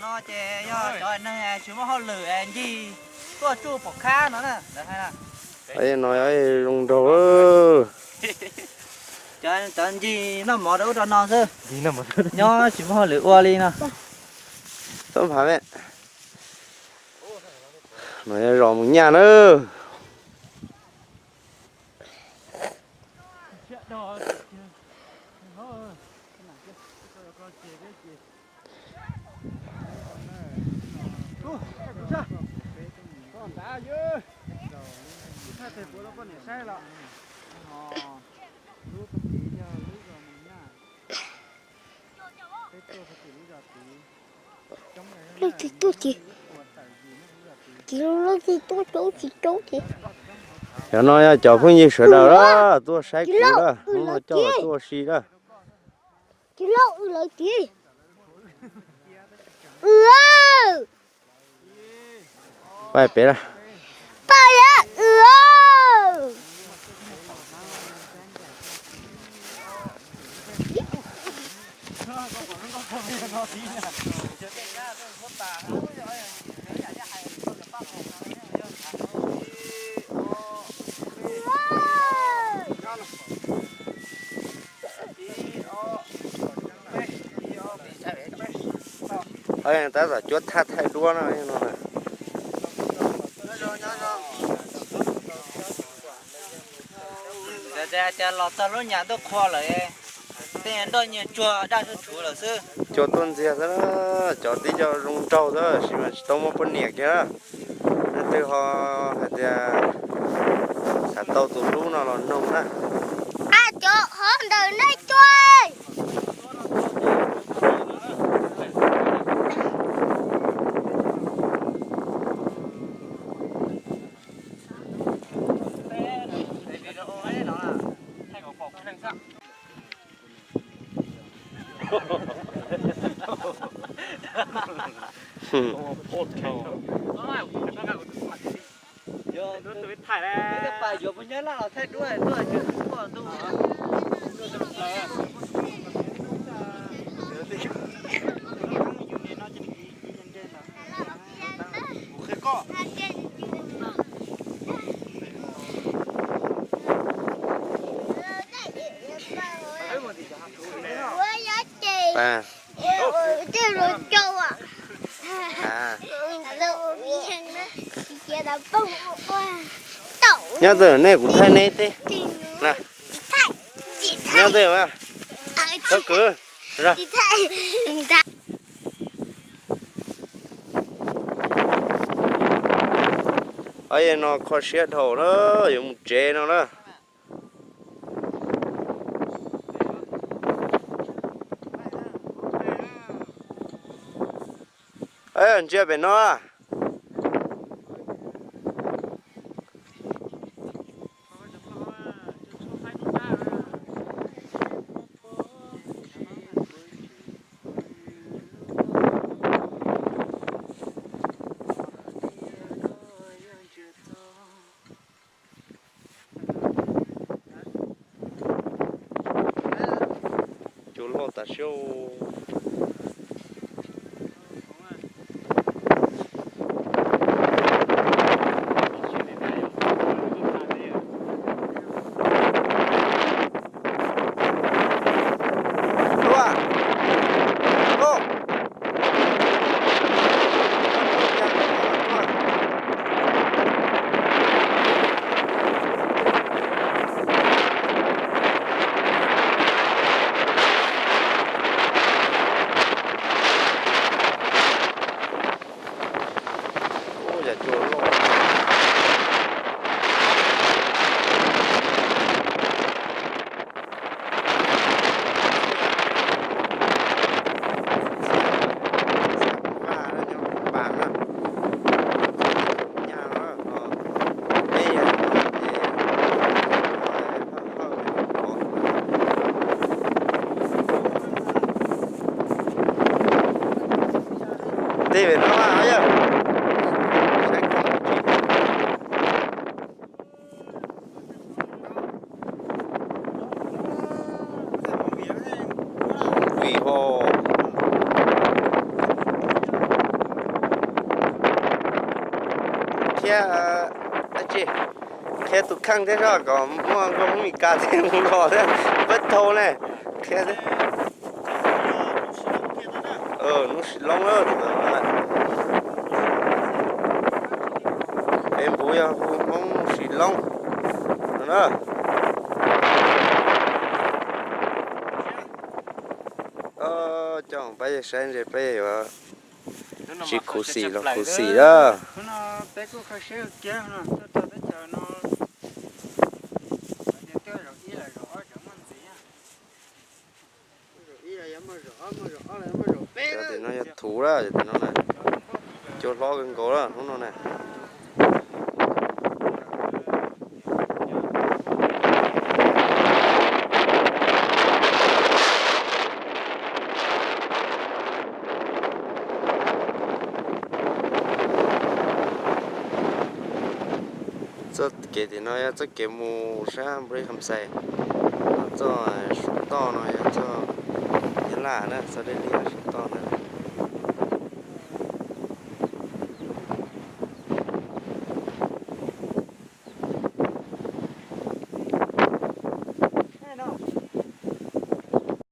No ces yog cov neeg tsis muaj hauj lwm ncig tuaj tsuj pom khab no na, lawv hais na. No zoo nraug. Cov ncig noj mov rau ub rau no xwb, nyob tsis muaj hauj lwm ua li no. Txhob nphav me. No yog zos Mus Nyaj na. Leej twg tuaj ces, ces leej twg tuaj ces tsis tau ces. Cov no yog cov phooj ywg sawv daws lawm tuaj saib kuv lawm, hnub no coj lawv tuaj ua si lawm. Ces lawv tias, pab pem, pab yog w. Tab tom cuab thaj thaij duab no no. Los txog lub nyam ntuj qhua lawm, tej nyias nroj nyias tsuag daj tsuag tsuv lawm xwb. Cua tuaj ntxiag xwb, cov tib co zoo nraug xwb sis mas tsis tau muaj poj niam kiag. Leej twg ho hais tias xav tau tus hlub no los noog na. Ab, cov hov ntawm nej cua. Nyob twg nej kuv thaij nej teb. Nyob twg, txhob kwv. Ob, no kho siab dhau na, yuav mus tsev no na. Ntsia pem no. Cua loj tas siab. Dab tsi, qhia tus kheej thiab soj kom muaj nkauj Hmoob Mes Kas thiab mus los thiab pab tau ne. Qhia thiab. Nuj Sim Loob lawm. Peb npuv yog hu Hmoob Nuj Sim Loob no na. Coj pab yawg saib ntse peb yuav tsis khuv xim los khuv xim lawm. Cov tim no yog thuv lawm, cov tim no na, cua hlob kawg nkaus lawm hnub no na. Txoj kev tim no yog txoj kev mus sab Npab Lis Kham Xais, txoj saum toj no yog txoj Nyab Laj na, txoj dej liaj saum toj na.